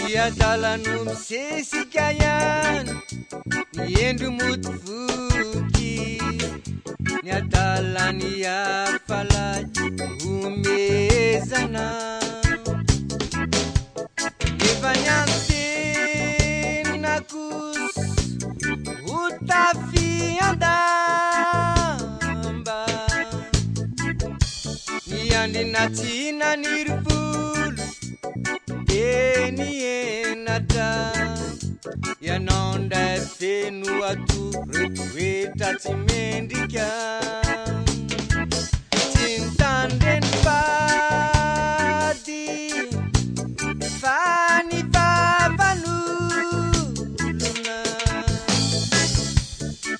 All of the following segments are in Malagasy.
Ny adala no misesika ihany, ny hendry mody voky. Ny adala ny hafa lahy homezana. Nefa ny antenina kosa ho tafian-damba. Ny andrina tsy naniry volo dia nihenatra. Ianao indray feno atoro toetra tsy mendrika. Tsy nitandreny fady fa ny vavan'olona.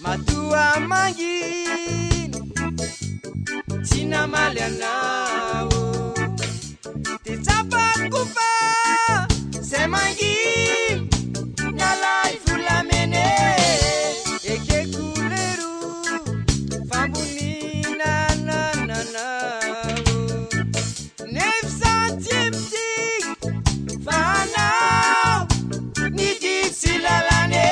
Matoa mangina tsy namaly anao. Dia tsapako fa zay mangina nalay volamena e. Ekeko leroa famboniana nananao. Nefa za tsy mitsiky fa anao ny didy sy lalàna e.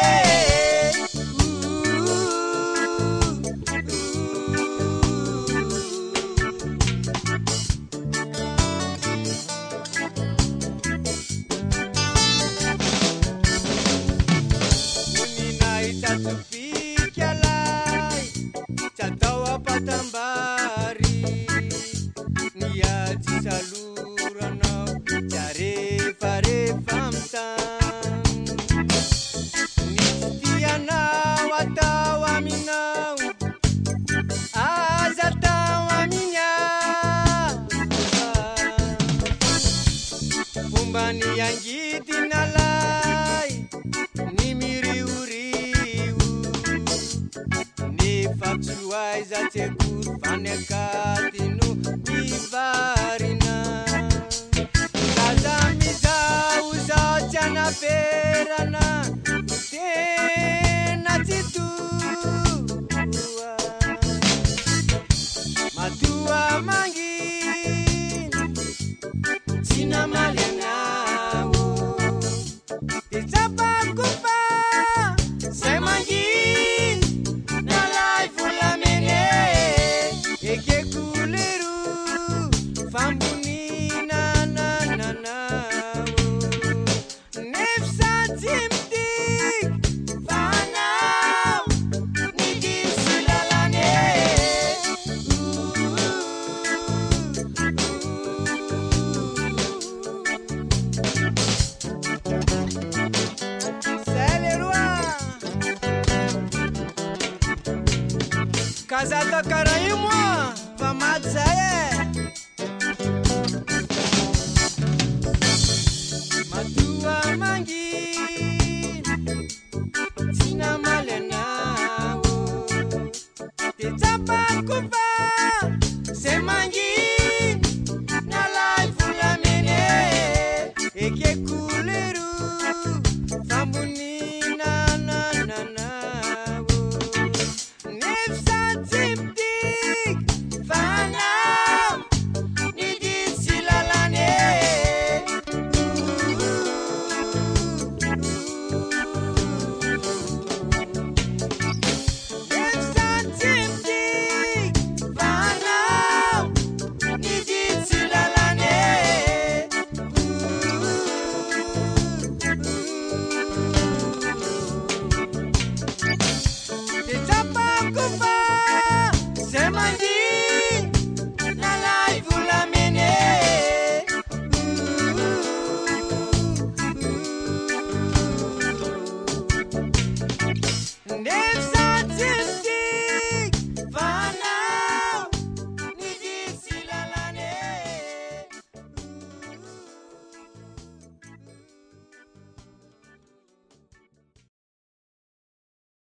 Onina hitsatsobika lahy tsy atao am-patambary. Ny ady saloranao tsy arefarefa amin'ny tany. Ny tsy tianao atao aminao aza atao amin'ny hafa. Fomba ny angidina lahy ny miriorio. Nefa tsy ho aiza tsy akory fa ny akaty no mivarina. Zaza mizahozaho tsy anaperana tena tsy toa. Matoa mangina tsy namaly anao. Dia tsapako fa zay mangina nalay volamena e. Ekeko leroa famboniana nananao. Nefa za tsy mitsiky fa anao ny didy sy lalàna e. Zay leroa. Ka za atao karaha io moa fa maty zay e. Matoa mangina tsy namaly anao. Dia tsapako fa zay mangina